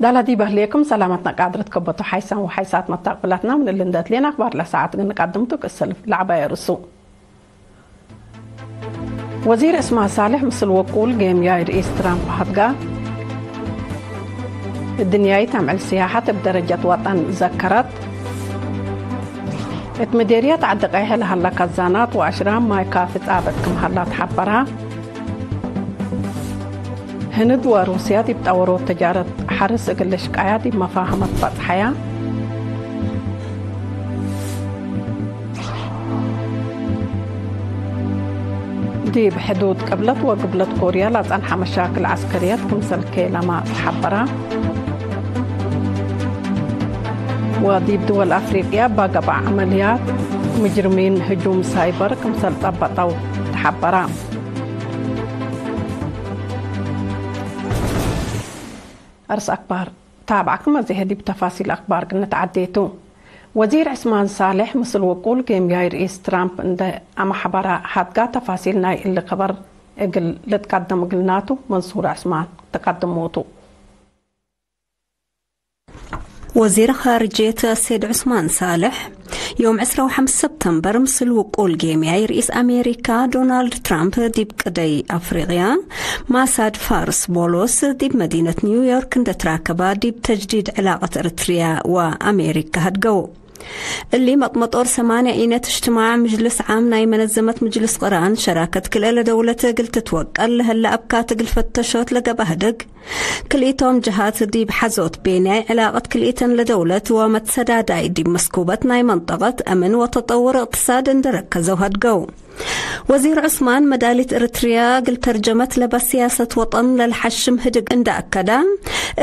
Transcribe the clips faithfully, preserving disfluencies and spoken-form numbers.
ዳላ ዲብ ህሌኩም ሰላመትነ ቃድረት ከበቱ ሓይሳም ወሓይሳት መታቅብላትና ምን እሊ እንደ እትሌን አክባር ለሰዓት ግን ንቀድምቱ ክእሰልፍ ለዐባየ ርእሱ። ወዚር ዕስማን ሳልሕ ምስል ወቁል ጌምያይ ርኢስ ትራምፕ ሀድጋ። እድንያይት አምዕል ስያሐት እብ ደረጀት ወጠን ዘከረት። እት ምዴርየት ዐዲ ቀይሕ ለሀለ ከዛናት ወአሽራም ማይ ካፊ ጻብጥ ክም ሀላ ተሐበራ። ህንድ ወሩስያ ዲብ ጠወሮት ተጃረት ሐርስ እግል ልሽቃያ ዲብ መፋህመት በጽሐያ። ዲብ ሕዱድ ቅብለት ወግብለት ኮርያ ለጸንሐ መሻክል ዐስከርየት ክምሰል ኬለመ ተሐበራ። ወዲብ ድወል አፍሪቅያ እባ ገብአ ዐመልያት ምጅርሚን ህጁም ሳይበር ክምሰል ጸበጠው ተሐበራ። አርስ አክባር ታብዐክመ ዜሀ ዲብ ተፋሲል አክባር ንትዓዴቱ። ወዚር ዕስማን ሳልሕ ምስል ወቁል ጌምያይ ርኢስ ትራምፕ እንደ አመሐበራ ሀድጋ ተፋሲል ናይ እሊ ከበር እግል ልትቀደም እግልናቱ መንሱር ዕስማን ተቀድሞቱ። ወዚር ኻርጅየት ሰይድ ዑስማን ሳልሕ፣ ዮም ዕስራ ወሐምስ ሰብተምበር ምስል ውቁል ጌምያይ ርኢስ አሜሪካ ዶናልድ ትራምፕ ዲብ ቅደይ አፍሪቅያ ማሳድ ፋርስ ቦሎስ ዲብ መዲነት ኒውዮርክ እንደ ትራከባ ዲብ ተጅዲድ ዕላቀት እርትርያ ወአሜሪካ ሀድገው። እሊ መጥመጦር ሰማንያ ኢነት እጅትማዕ ምጅልስ ዓም ናይ መነዘመት ምጅልስ ቅራን ሸራከት ክልኤ ለደውለት እግል ትትወቀል ለሀለ አብካት እግል ፈተሾት ለገብአ ህድግ፣ ክልኢቶም ጀሃት ዲብ ሐዞት ቤንያይ ዕላቀት ክልኢተን ለደውለት ወመትሰዳዳይ ዲብ መስኩበት ናይ መንጠቀት አምን ወተጠውር እቅትሳድ እንደ ረከዘው ሀድገው። ወዚር ዑስማን መዳሊት እርትርያ እግል ተርጀመት ለበ ሲያሰት ወጠን ለልሐሽም ህድግ እንደ አከዳ፣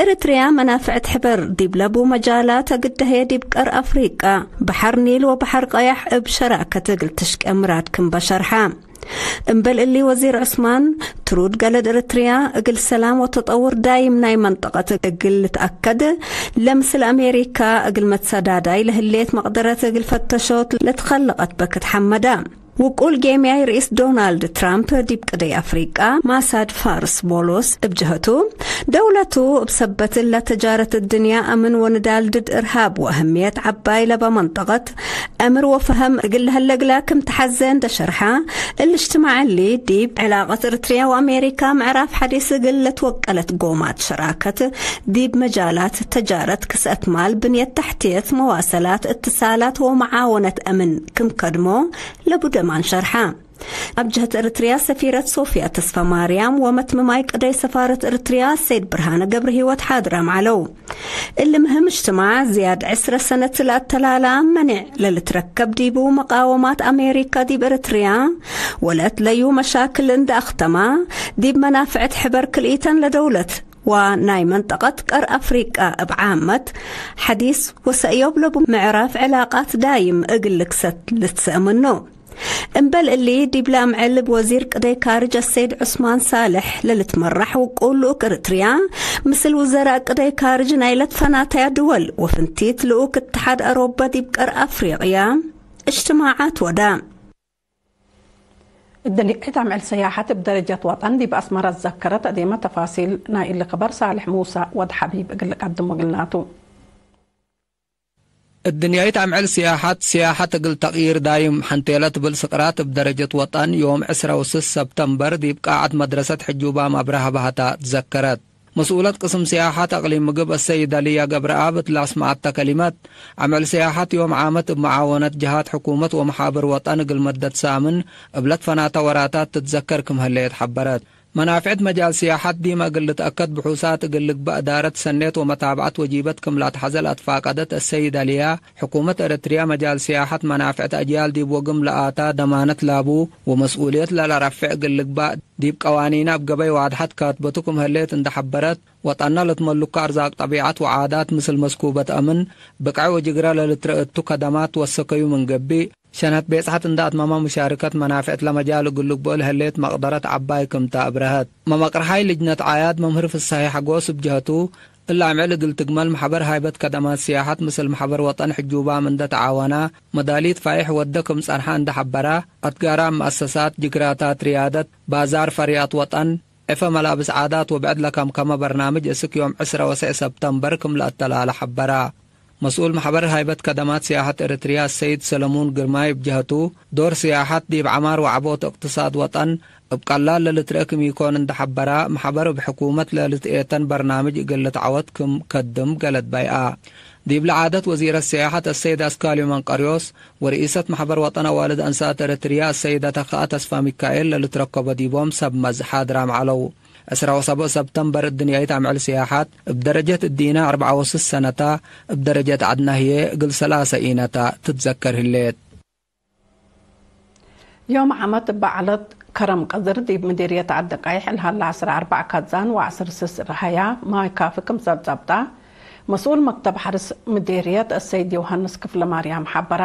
እርትርያ መናፍዕት ሕበር ዲብ ለቡ መጃላት እግል ደሀየ ዲብ ቀር አፍሪቃ፣ በሐር ኒል ወበሐር ቀያሕ እብ ሸራከት እግል ትሽቄ ምራድ ክም በሸርሐ። እምበል እሊ ወዚር ዑስማን፣ ትሩድ ገለድ እርትርያ እግል ሰላም ወተጠውር ዳይም ናይ መንጠቀት እግል ልትአከድ፣ ለምስል አሜሪካ እግል መትሰዳዳይ ለህሌት መቅደረት እግል ፈተሾት ለትከለቀት በክት ሐመዳ። ውቁል ጌምያይ ርኢስ ዶናልድ ትራምፕ ዲብ ቅደይ አፍሪቃ ማሳድ ፋርስ ቦሎስ እብ ጀህቱ፣ ደውለቱ እብ ሰበት እለ ተጃረት እድንያ አምን ወንዳል ድድ እርሃብ ወአህምየት ዐባይ ለበ መንጠቀት፣ አምር ወፈሀም እግል ለሀለ እግላ ክም ተሐዜ እንደ ሸርሐ፣ እሊ እጅትማዕ እሊ ዲብ ዕላቀት እርትርያ ወአሜሪካ ምዕራፍ ሐዲስ እግል ለትወቀለት ጎማት ሸራከት ዲብ መጃላት ተጃረት፣ ክስአት ማል፣ ብንየት ተሕትየት፣ መዋሰላት፣ እትሳላት ወመዓወነት አምን ክም ከድሞ ለቡ ደማን ሸርሐ። አብ ጀህት እርትርያ ሰፊረት ሶፍያ ተስፋማርያም ወመትምማይ ቅደይ ሰፋረት እርትርያ ሰይድ ብርሃነ ገብረሂወት ሓድራም ዐለው። እሊ ምህም እጅትማዕ ዝያድ ዕስረ ሰነት ለአተላላ መኔዕ ለልትረከብ ዲቡ መቃወማት አሜሪካ ዲብ እርትርያ ወለትለዩ መሻክል እንደ አክተማ፣ ዲብ መናፍዕት ሕበር ክልኢተን ለደውለት ወናይ መንጠቀት ቀር አፍሪቃ እብ ዓመት ሐዲስ ወሰእዮብ ለቡ ምዕራፍ ዕላቃት ዳይም እግል ልክሰት ልትሰእ ምኑ። እምበል እሊ፣ ዲብለ አምዕል እብ ወዚር ቅደይ ካርጅ አሰይድ ዑስማን ሳልሕ ለልትመራሕ ውቁል ልኡክ እርትርያ፣ ምስል ውዘራእ ቅደይ ካርጅ ናይለ ትፈናተያ ድወል ወፍንቲት ልኡክ እትሓድ አሮበ ዲብ ቀር አፍሪቅያ እጅትማዓት ወዳ። እድንያይት አምዕል ሰያሐት እብ ደረጀት ወጠን ዲብ አስመረ ትዘከረት። አዴመ ተፋሲል ናይ እሊ ከበር ሳልሕ ሙሳ ወድ ሐቢብ እግል ልቀድሞ እግልናቱ። እድንያይት አምዕል ስያሐት፣ ስያሐት እግል ተቅይር ዳይም ሐንቴለ ትብል ስቅራት እብ ደረጀት ወጠን ዮም ዕስራ ወስስ ሰብተምበር ዲብ ቃዐት መድረሰት ሕጁባም አብረሃ በሀታ ትዘከረት። መስኡለት ቅስም ስያሐት አቅሊም ምግብ አሰይድ አልያ ገብረአብ እት ለአስመዐተ ከሊመት፣ አምዕል ስያሐት ዮም ዓመት እብ መዓወነት ጀሃት ሕኩመት ወመሓብር ወጠን እግል መደት ሳምን እብ ለትፈናተ ወራታት ትትዘከር ክም ህሌት ሐበረት። መናፍዕት መጃል ስያሐት ዲመ እግል ልትአከድ ብሑሳት እግል ልግበእ እዳረት ሰኔት ወመታብዐት ወጂበት ክም ለአትሐዘ ለአትፋቀደት አሰይድ አልያ፣ ሕኩመት ኤረትርያ መጃል ስያሐት መናፍዕት አጅያል ዲብ ወግም ለአታ ደማነት ላቡ ወመስኡልየት ለለረፍዕ እግል ልግባእ ዲብ ቀዋኒነ እብ ገበይ ዋድሐት ካትበቱ ክም ህሌት እንደ ሐበረት፣ ወጠነ ለትመሉከ አርዛቅ ጠቢዐት ወዓዳት ምስል መስኩበት አምን፣ ብቅዐ ወጅግረ ለልትረአ እቱ ከደማት ወሰከዩ ምን ገብእ፣ ሸነት ቤጽሐት እንደ አትመመ ሙሻርከት መናፍዕት ለመጃል እግል ልግበኦ ለህሌት መቅደረት ዐባይ ክምተ አብረሀት። መመቅርሓይ ልጅነት ዓያድ መምህር ፍሰሀ ሐጎስ እብ ጀሀቱ፣ እለ አምዕል እግል ትግመል መሕበር ሃይበት ከደማት ስያሐት ምስል መሕበር ወጠን ሕጁባም እንደ ተዓወና፣ መዳሊት ፋይሕ ወደ ክም ጸንሐ እንደ ሐበራ፣ አትጋራም መአሰሳት፣ ጅግራታት ርያደት፣ ባዛር ፈርያት ወጠን፣ ዕፈ መላብስ ዓዳት ወብዕድ ለከምከመ በርናምጅ እስክ ዮም ዕስረ ወሰዕ ሰብተምበር ክም ለአተላለ ሐበራ። መስኡል መሕበር ሃይበት ከደማት ሲያሐት ኤረትርያ ሰይድ ሰለሙን ግርማይ እብ ጀህቱ፣ ዶር ሲያሐት ዲብ ዐማር ወዐቦት እቅትሳድ ወጠን እብ ቀላል ለልትርአ ክም ኢኮን እንዴ ሐበራ፣ መሕበር እብ ሕኩመት ለልትኤተን በርናምጅ እግል ልትዐወት ክም ከድም ገለድ ባይአ። ዲብለ ዓደት ወዚረት ሲያሐት አሰይድ አስካልዩ መንቀርዮስ ወርኢሰት መሕበር ወጠን አዋልድ አንሳት ኤረትርያ አሰይደ ተኸአ ተስፋ ሚካኤል ለልትረከቦ ዲቦም ሰብ መዝ ሓድራም ዐለው። ዕስራ ወሰብዕ ሰብተምበር እድንያይት አምዕል ሲያሐት እብ ደረጀት እዲነ አርበዓ ወስስ ሰነታ፣ እብ ደረጀት ዐድና ህዬ እግል ሰላሰ ኢነታ ትትዘከር ህሌት። ዮም ዓመት እበ ዐለት ከረም ቀዝር ዲብ ምዲርየት ዐዲ ቀይሕ ለሀለ ዐስር አርበዕ ከዛን ወዐስር ስስ ረሀያ ማይ ካፊ ክምሰል ጸብጣ መስኡል መክተብ ሐርስ ምዲርየት አሰይድ ዮሐንስ ክፍለማርያም ሐበራ።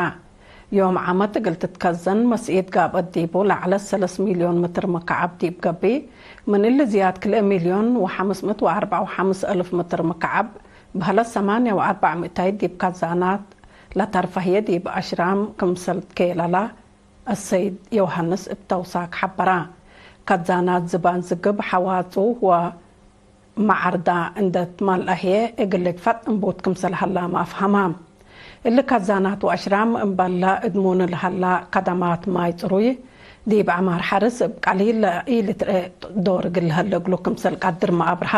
ዮም ዓመት እግል ትትከዘን መስኢት ጋብአት ዲቡ ለዐለት ሰለስ ሚልዮን ምትር ምክዓብ ዲብ ገብእ፣ ምን እሊ ዝያድ ክልኤ ሚልዮን ወሐምስ ምእት ወአርበዕ ወሐምስ አልፍ ምትር ምክዓብ በህለት ሰማንያ ወአርበዕ ምእታይት ዲብ ከዛናት ለተርፈ ህዬ ዲብ አሽራም ክምሰል ትኬለላ አሰይድ ዮሐንስ እብ ተውሳክ ሐበራ። ከዛናት ዝባን ዝግብ ሐዋጹ ወ መዓርዳ እንዴ ትመልአ ህዬ እግል ልድፈጥ እንቡት ክምሰል ሀላመ አፍሀማ። እሊ ከዛናት ወአሽራም እምበል ለእድሙን ለሀላ ከደማት ማይ ጽሩይ፣ ዲብ ዐማር ሐርስ እብ ቀሊል ለኢልትርኤ ዶር እግል ለሀለ እግሉ ክምሰል ቀድርመ አብርሃ።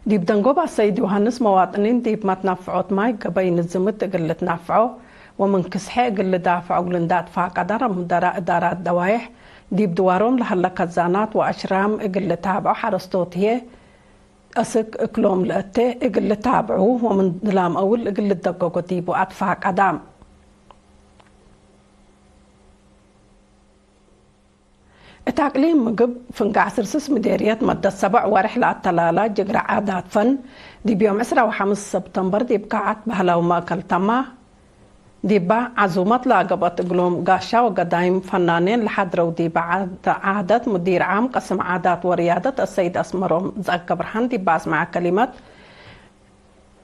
ዲብ ደንጎብ አሰይድ ዮሐንስ መዋጥኒን ዲብ መትነፍዖት ማይ ገበይ ንዝምት እግል ልትነፍዖ ወምን ክስሐ እግል ልዳፍዖ እግሉ እንዴ አትፋቀደ፣ ረምደረ እዳራት ደዋይሕ ዲብ ድዋሮም ለሀለ ከዛናት ወአሽራም እግል ልታብዖ ሐረስቶት ህዬ አስክ እክሎም ለእቴ እግል ልታብዑ ወምን ድላም አውል እግል ልደገጎ ዲቡ አትፋቀደ። እት አቅሊም ምግብ ፍንጋዕ ስርስስ ምዴርየት መደት ሰበዕ ወሬሕ ለአተላላ ጅግረ ዓዳት ፈን፣ ዲብ ዮም ዕስራ ወሐምስ ሰብተምበር ዲብ ከዓት ባህላዊ ማእከል ተማ፣ ዲባ ዐዙመት ለገብአት እግሎም ጋሻ ወገዳይም ፈናኔን ለሐድረው ዲበ ዐ-፣ ዓደት ሙዲር ዓም ቅስም ዓዳት ወርያደት አሰይድ አስመሮም ጸገብርሃን ዲባ አስመዐ ከሊመት፣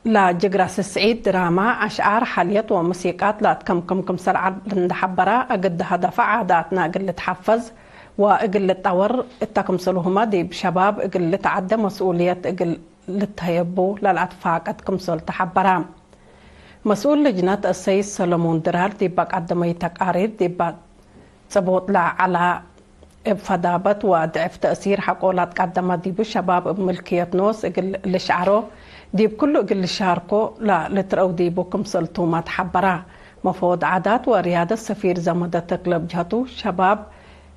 ለጅግረ ስስዒት ድራማ፣ አሽዓር፣ ሐልየት ወሙሲቃት ለአትከምክም ክምሰል ዐል እንዴ ሐበራ፣ እግል ሀደፈ ዓዳትና እግል ልትሐፈዝ ወእግል ልትጠወር እተ ክምሰልሁመ ዲብ ሸባብ እግል ልትዐደ መስኡልየት እግል ልትሀየቡ ለለአትፋቀድ ክምሰል ተሐበራ። መስኡል ልጅነት አሰይድ ሰለሙን ድራር ዲብ ቀደመዩ ተቃሪር ዲብ ጽቡጥ ለዐላ እብ ፈዳበት ወድዕፍ ተእሲር ሐቆ ለአትቀደመ ዲቡ ሸባብ እብ ምልክየት ኖስ እግል ልሽዐሮ፣ ዲብ ክሉ እግል ልሻርኮ ለልትረአው ዲቡ ክምሰል ቱመ ተሐበራ። መፈወድ ዓዳት ወርያደት ሰፊር ዘመደ ተክለ እብ ጀህቱ፣ ሸባብ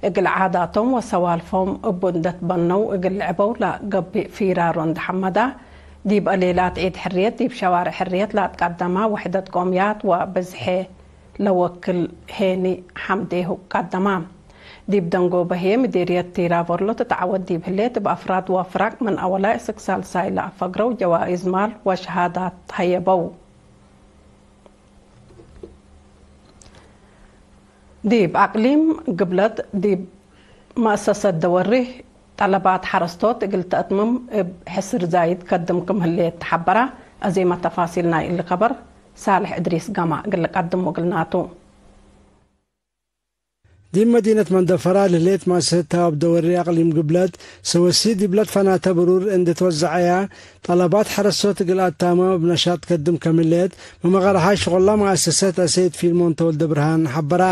እግል ዓዳቶም ወሰዋልፎም እቡ እንዴ ትበነው እግል ልዕበው ለገብእ ፊራሮ እንዴ ሐመዳ፣ ዲብ አሌላት ዒድ ሕርየት ዲብ ሸዋርዕ ሕርየት ለአትቀደመ ውሕደት ቆምያት ወብዝሔ ለወክል ሄኒ ሐምዴሁ ቀደማ። ዲብ ደንጎበ ህዬ ምዲርየት ቲራቮርሎ ትትዐወት ዲብ ህሌት፣ እብ አፍራድ ወፍረቅ ምን አወላይ እስክ ሳልሳይ ለአፈግረው ጀዋኢዝ ማል ወሸሃዳት ሀየበው። ዲብ አቅሊም ግብለት ዲብ መአሰሰት ደወሪህ ጠለባት ሐረስቶት እግል ተአትምም እብ ሕስር ዛይድ ከድም ክም ህሌት ተሐበረ። አዜመ ተፋሲል ናይ እሊ ከበር ሳልሕ እድሪስ ገማ እግል ልቀድም ወእግልናቱ። ዲብ መዲነት መንደፈራ ለህሌት መአሰሰት ተዋብ ደወሪ አቅሊም ግብለት ሰወሲ ዲብለት ፈናተ ብሩር እንዴ ትወዘዐያ፣ ጠለባት ሐረስቶት እግል አታመ እብ ነሻጥ ከድም ከም ህሌት፣ መመቀርሓይ ሽቁላ መአሰሰት አሰይድ ፊልሞን ተወልደ ብርሃን ሐበራ።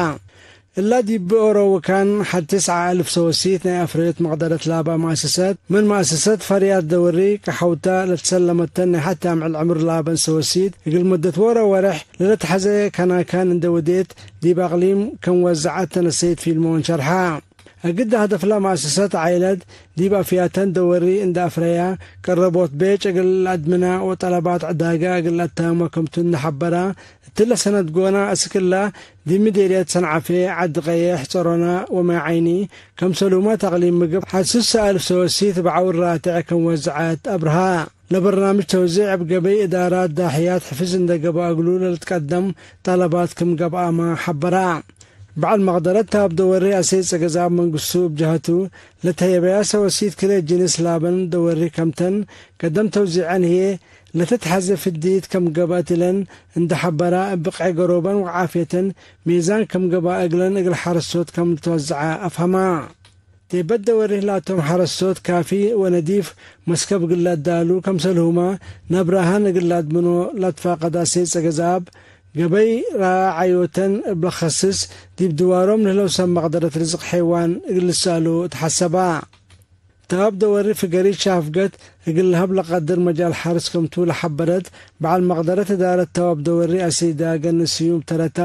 እላ ዲብ ኦሮ ወካን ሐድ ትስዐ አልፍ ሰወሲት ናይ አፍረዮት መቅደረት ላባ መአሰሰት፣ ምን መአሰሰት ፈርያት ደወሪ ቀሐውታ ለትሰለመተን ናይ ሐቲ አምዕል ዕምር ላበን ሰወሲት፣ እግል መደት ዎሮ ወሬሕ ለለትሐዘ ከናካን እንዴ ወዴት፣ ዲብ አቅሊም ከም ወዘዐት ተነሰይት ፊልሞን ሸርሐ። እግድ ሀደፍላ መአሰሰት ዓይለት ዲብ አፍያተን ደወሪ እንዴ አፍረያ፣ ቀረቦት ቤጭ እግል ለአድምና ወጠለባት ዕዳጋ እግል ለአታመ ከምቱ እንዴ ሐበራ፣ እትለ ሰነት ጎና አስክላ ዲብ ምዴርየት ሰንዓፌ፣ ዐዲ ቀየሕ፣ ጸሮና ወማይ ዓይኒ፣ ከምሰሉመ ተቅሊም ምግብ ሐድ ስስ አልፍ ሰወሲት በዐውር ራትዕ ከም ወዘዐት አብርሃ። ለበርናምጅ ተውዚዕ እብ ገበይ እዳራት ዳሕያት ሕፍዝ እንዴ ገብአ እግሉ ለልትቀደም ጠለባት ክም ገብአመ ሐበራ። በዐል መቅደረት ታብ ደወሪ አሰይድ ጸገዛብ መንግስቱ እብ ጀሀቱ፣ ለተየበያ ሰወሲት ክልኤ ጅንስ ላበን ደወሪ ከምተን፣ ቀደም ተውዚዐን ህዬ ለትትሐዜ ፍዲት ከም ገብአት እለን እንዴ ሐበራ፣ እብ ብቅዕ ገሮበን ወዓፍየተን ሜዛን ከም ገብአ እግለን እግል ሐረስቶት ከም ልትወዘዐ አፍሀማ። ዴበ ደወሪህ ላቶም ሐረስቶት ካፊ ወነዲፍ መስከብ እግል ለአዳሉ፣ ከምሰልሁመ ነብራሀን እግል ለአድምኖ ለትፋቀድ አሴ ጸገዛብ፣ ገበይ ረዓዮተን እብ ለከስስ፣ ዲብ ድዋሮም ለህለው ሰብ መቅደረት ርዝቅ ሐይዋን እግል ልሰአሉ እት ሐሰባ። ተዋብ ደወሪ ፍገሪት ሻፍገት እግል ለሀብ ለቀድር መጃል ሐርስ ክምቱ ለሐበረት በዐል መቅደረት እዳረት ተዋብ ደወሪ አሰይድ አገን ስዩም ተረታ፣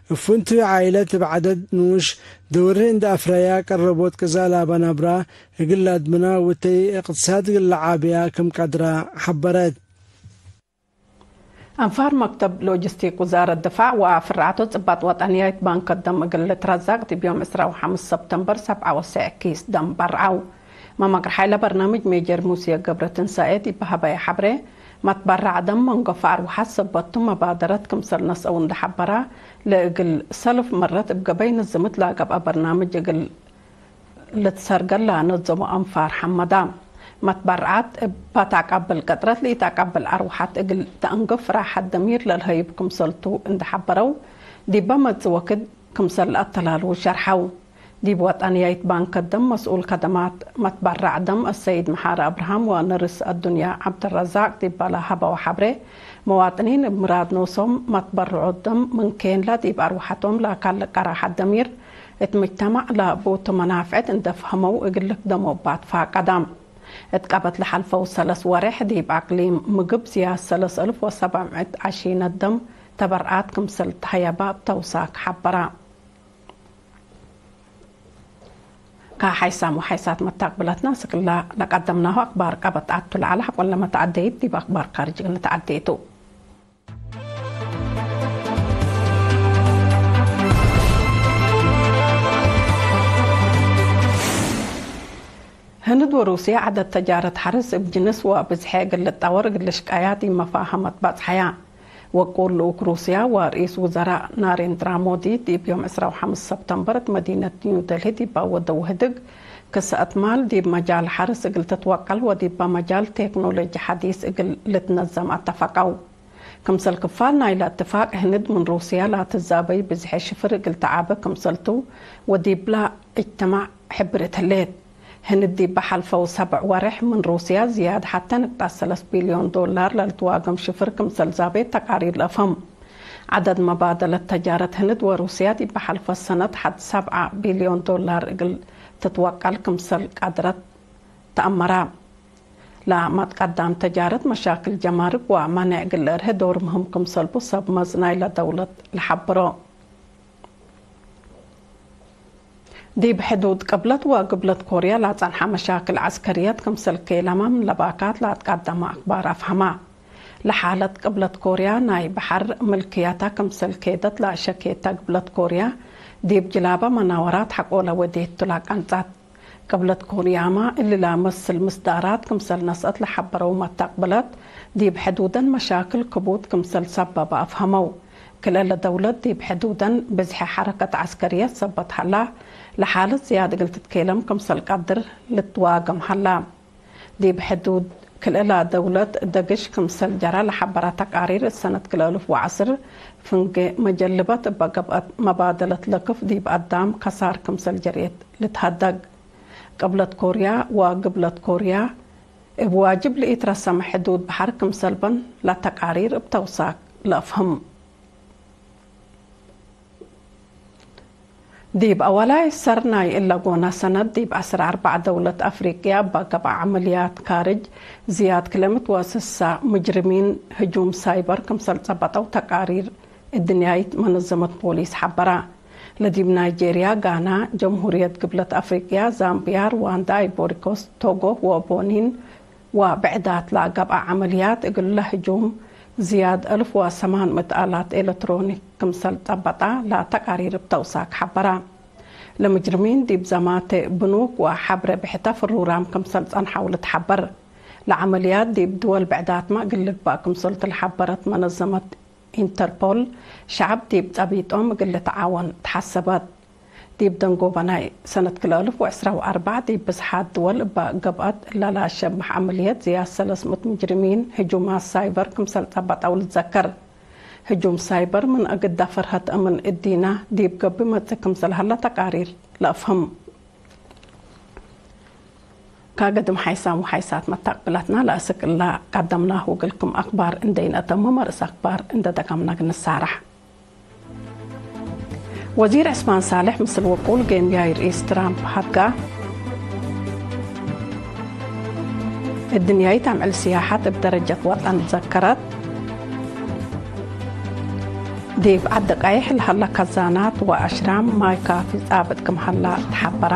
እፉንቱ ዓኢለት እብ ዐደድ ንኡሽ ደወሪ እንዴ አፍረያ ቀረቦት ቅዛ ለአበ ናብራ እግል ለአድምና ወተይ እቅትሳድ እግል ለዓብያ ክም ቀድራ ሐበረት። አንፋር መክተብ ሎጂስቲክ ውዛረት ድፋዕ ወፍርዓቱ ጽባጥ ወጠንያይት ባንክ ደም እግል ልትረዛቅ ዲብ ዮም ዕስራ ወሐምስ ሰብተምበር ሰብዓ ወሰዕ ኪስ ደም በርዐው። መመቅር ሓይለ በርናምጅ ሜጀር ሙሴ ገብረትንሳኤ ዲብ ሀበየ ሐብሬ፣ መትበራዕ ደም መንጎ ፈአር ወሐሰበቱ መባደረት ክምሰል ነስአው እንዴ ሐበራ፣ ለእግል ሰልፍ መረት እብ ገበይ ንዝምት ለገብአ በርናምጅ እግል ልትሰርገል ለነዘሞ አንፋር ሐመዳ። መትበርዓት እብ ባትአቀብል ቅጥረት ለኢተአቀብል አርወሐት እግል ተአንግፍ ራሐት ደሚር ለልሀይብ ክምሰልቱ እንዴ ሐበረው፣ ዲበ መጽእ ወክድ ክምሰል ለአተላልዉ ሸርሐው። ዲብ ወጠንያይት ባንክ ደም መስኡል ከደማት መትበራዕ ደም አሰይድ መሓሪ አብርሃም ወነርስ አዱንያ ዐብደረዛቅ ዲበ ለሀበው ሐብሬ፣ መዋጥኒን እብ ምራድ ኖሶም መትበርዖት ደም ምን ኬንለ ዲብ አርወሐቶም ለአካል ለቀራሐት ደሚር እት ምጅተማዕ ለቦቱ መናፍዕት እንዴ ፈህመው እግል ልክደሞ እባ ትፋቀዳ። እት ቀበት ለሐልፈው ሰለስ ወሬሕ ዲብ አቅሊም ምግብ ዝያድ ሰለስ አልፍ ወሰብዕ ምእት ዐሺነት ደም ተበርዓት ክምሰል ተሀየባ እብ ተውሳክ ሐበራ። ከሐይሳም ወሐይሳት መታቅብለትና ስክላ ለቀደምናሁ አክባር ቀበት አቱ ለዐለ ሐቆለ መተዐደይት ዲብ አክባር ካርጅ ንትዐደይቱ። ህንድ ወሩስየ ዐደድ ተጃረት ሐርስ እብ ጅንስ ወብዝሐ እግል ልጣወር እግል ልሽቀያ ዲብ መፋሀመት በጽሐያ። ወቁል ልኡክ ሩስያ ወርኢስ ውዘራእ ናሬንድራ ሞዲ ዲብ ዮም ዕስራ ወሐምስ ሰብተምበር እት መዲነት ኒው ደልሂ ዲብ አወደው ህድግ፣ ክሰአት ማል ዲብ መጃል ሐርስ እግል ትትወቀል ወዲበ መጃል ቴክኖሎጂ ሐዲስ እግል ልትነዘም አተፈቀው። ክምሰል ክፋል ናይለ እትፋቅ፣ ህንድ ምን ሩስያ ለትዛበይ ብዝሐ ሽፍር እግል ተዓቢ ክምሰልቱ ወዲብላ እጅትማዕ ሕብርት ህሌት። ህንድ ዲብ ሐልፈው ሰብዕ ወሬሕ ምን ሩስያ ዝያድ ሐቴ ንቅጣት ሰለስ ቢልዮን ዶላር ለልትዋገም ሽፍር ክምሰል ዛቤት ተቃሪር ለአፍህም። ዐደድ መባደለት ተጃረት ህንድ ወሩስያ ዲብ ሐልፈ ሰነት ሐድ ሰብዓ ቢልዮን ዶላር እግል ትትወቀል ክምሰል ቀድረት ተአመረ። ለመትቀዳም ተጃረት መሻክል ጀማርክ ወመኔዕ እግል ልእርህ ዶር ምህም ክምሰልቡ ሰብ መዝ ናይለ ደውለት ለሐብሮ። ዲብ ሕዱድ ቅብለት ወግብለት ኮርያ ለጸንሐ መሻክል ዐስከርየት ክምሰል ኬለመ ምን ለባካት ለአትቀደመ አክባር አፍሀመ። ለሓለት ቅብለት ኮርያ ናይ በሐር ምልክያታ ክምሰል ኬደት ለአሸኬተ ግብለት ኮርያ ዲብ ጅላበ መናወራት ሐቆለ ወዴቱ ለአቀንጸት። ቅብለት ኮርያመ እሊ ለመስል ምስዳራት ክምሰል ነስአት ለሐበረው መታቅብለት፣ ዲብ ሕዱደን መሻክል ክቡድ ክምሰል ሰበበ አፍሀመው። ክልኤ ለደውለት ዲብ ሕዱደን ብዝሐ ሐረከት ዐስከርየት ሰበት ሀላ፣ ለሓለት ዝያድ እግል ትትኬለም ክምሰል ቀድር ልትዋገም ሀላ። ዲብ ሕዱድ ክልኤ ለደውለት ደግሽ ክምሰል ጀራ ለሐበረ ተቃሪር፣ እት ሰነት ክልኤ አልፍ ወዐስር ፍንጌ መጀልበት እበ ገብአት መባደለት ለክፍ ዲብ አዳም ከሳር ክምሰል ጀርየት ልትሀደግ። ቅብለት ኮርያ ወግብለት ኮርያ እብ ዋጅብ ለኢትረሰመ ሕዱድ በሐር ክምሰልበን ለተቃሪር እብ ተውሳክ ለአፍህም። ዲብ አወላይ ሰር ናይ እለ ጎነ ሰነት፣ ዲብ ዐስር አርበዕ ደውለት አፍሪቅያ እበ ገብአ ዐመልያት ካርጅ፣ ዝያድ ክልኤ ምእት ወስሳ ሙጅርሚን ህጁም ሳይበር ክምሰል ጸበጠው ተቃሪር እድንያይት መነዘመት ፖሊስ ሐበራ። ለዲብ ናይጄርያ፣ ጋና፣ ጀምሁርየት ግብለት አፍሪቅያ፣ ዛምብያ፣ ርዋንዳ፣ አይቮሪኮስት፣ ቶጎ ወቦኒን ወብዕዳት ለገብአ ዐመልያት እግለ ህጁም ዝያድ አልፍ ወሰማን ምእት አላት ኤለትሮኒክ ክምሰል ጸበጣ ለተቃሪር እብ ተውሳክ ሐበራ። ለምጅርሚን ዲብ ዘማቴ ብኑክ ወሐብረ ብሕተ ፍሩራም ክምሰል ጸንሐው ልትሐበር። ለዐመልያት ዲብ ድወል ብዕዳትመ እግል ልግባእ ክምሰልቱ ለሐበረት መነዘመት ኢንተርፖል፣ ሸዐብ ዲብ ጸቢጦም እግል ልትዓወን ተሐሰበት። ዲብ ደንጎበ ናይ ሰነት ክልኤ አልፍ ወዕስራ ወአርበዕ ዲብ ብዝሓት ድወል እበ ገብአት እለ ለአሸብሕ ዐመልየት ዝያድ ሰለስ ምእት ምጅርሚን ህጁማት ሳይበር ክምሰል ጸበጠው ልትዘከር። ህጁም ሳይበር ምን አግደ ፈርሀት አምን እዲነ ዲብ ገብእ መጽእ ክምሰል ሀለ ተቃሪር ለአፍህም። ከገድም ሓይሳም ወሓይሳት መታቅብላትና ለአስክ እላ ቀደምናሁ እግልኩም አክባር እንዴ ኢነአተምም፣ አርእስ አክባር እንዴ ደጋምና እግል ንሳራሕ። ወዚር ዕስማን ሳልሕ ምስል ወቁል ጌንያይ ርኢስ ትራምፕ ሀድጋ። እድንያይት አምዕል ስያሐት እብ ደረጀት ወጠን ትዘከረት። ዲብ ዐዲ ቀይሕ ለሀለ ከዛናት ወአሽራም ማይ ካፊ ጻብጥ ክም ሀላ ተሐበራ።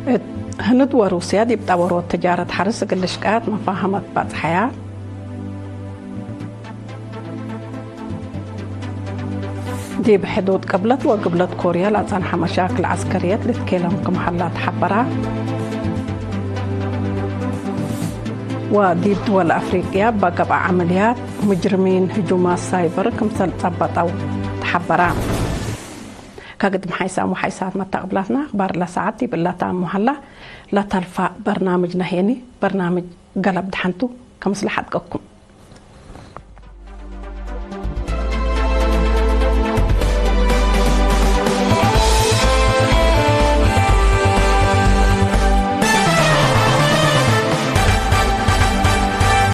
እት ህንድ ወሩስያ ዲብ ጠበሮት ትጃረት ሐርስ እግል ልሽቀያት መፋሀመት በጽሐያ። ዲብ ሕዱድ ቅብለት ወግብለት ኮርያ ለአጸንሐ መሻክል ዐስከርየት ልትኬለም ክም ሀላ ተሐበራ። ወዲብ ድወል አፍሪቅያ እበ ገብአ ዐመልያት ሙጅርሚን ህጁማት ሳይበር ክምሰል ጸበጠው ተሐበራ። ከግድም ሓይሳም ወሓይሳት መታቅብላትና አክባር ለሰዓት ዲብ እላ ተአሙ ሀላ። ለተልፋ በርናምጅ ነህየኒ በርናምጅ ገለብ ደሐንቱ። ከምስለ ሐድገኩም።